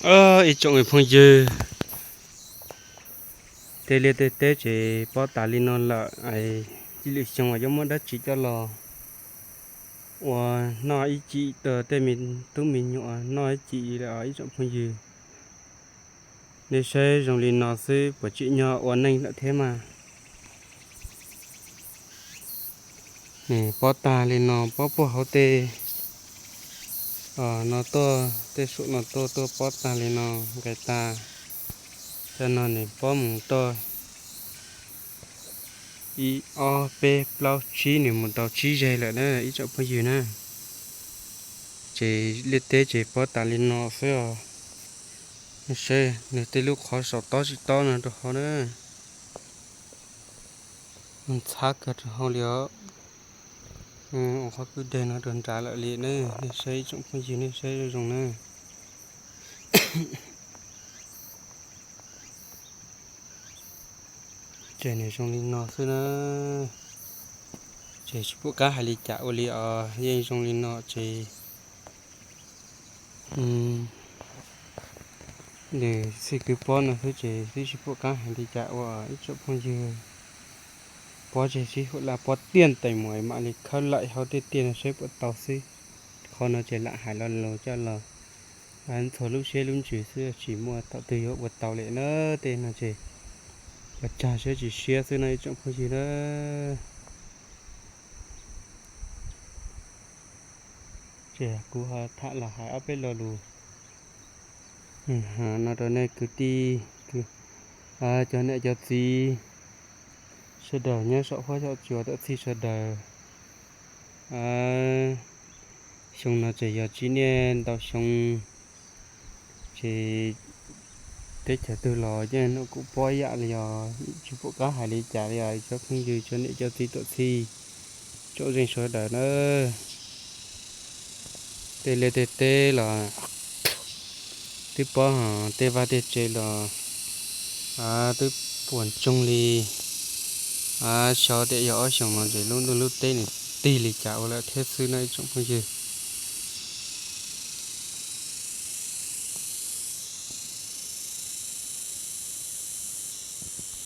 Ib tsoom phooj ywg, tej liaj tej teb ces pob tas li no lawm, ib lwm xyoo yuav muab dab tsi coj los ua noj ib cim rau tej me tub me nyuam noj ib cim lawm os ib tsoom phooj ywg. Nej saib zoo li no xwb puas tsim nyog ua neej lawm thiab mas. Pob tag li no, pob puag hauv tej no tuaj, tej saum no tuaj, tuaj pob tag li no, nqes tag. Cov no nws pob mus tau ib ob peb plaub tsib, nws mus tau tsib zeg lawm na ib tsoom phooj ywg na. Ces liaj teb ces pob tas li no xwb os. Saib nws tej lub qhov saum tob tsis tob no rau hauv na. Ntxhab kawg rau hauv li os. Ua qhov kwj deg no rau nrad lawm li na. Nej saib ib tsoom phooj ywg, nej saib zoo zoo na. Ces nws zoo li no xwb na. Ces tsis pom qab hais li cas ua li os, yeej zoo li no ces nws xij kwv pob no xwb ces twb tsis pom qab hais li cas ua ib tsoom phooj ywg. Pob tseg sib huam laj, pob tiaj ntees mus mam li khawb laim hauv tej tiaj no seb puas tau xwb. Qhov no ces lam hais lo lus coj los ntxhua lub siab lub ntsws xwb, tsis muaj thaum twg yuav ua tau li na. Tej no ces ua tsaug siab tsis siab xwb no ib tsoom phooj ywg na. Ces kuv ho tham los hais ob peb lo lus no rau nej kwv tij, cov niam cov txiv sawv daws nyob saum huab saum cua tuam txhij sawv daws. Xyoo no ces yog tsis niaj ntau xyoo ces teb chaws twg los yeej hnov kuv pob yam li os, tsis pom qab hais li cas li os ib tsoom phooj ywg, cov niam cov txiv tuam txhij tsoom zeej sawv daws na. Tej liaj tej teb los twb pob, tej vaj tej tsev los twb puas ntsoog li. Xyov tias yog ob xyoos no ces lub ntuj lub teb nws tig li cas ua lawm thiab xwb no ib tsoom phooj ywg.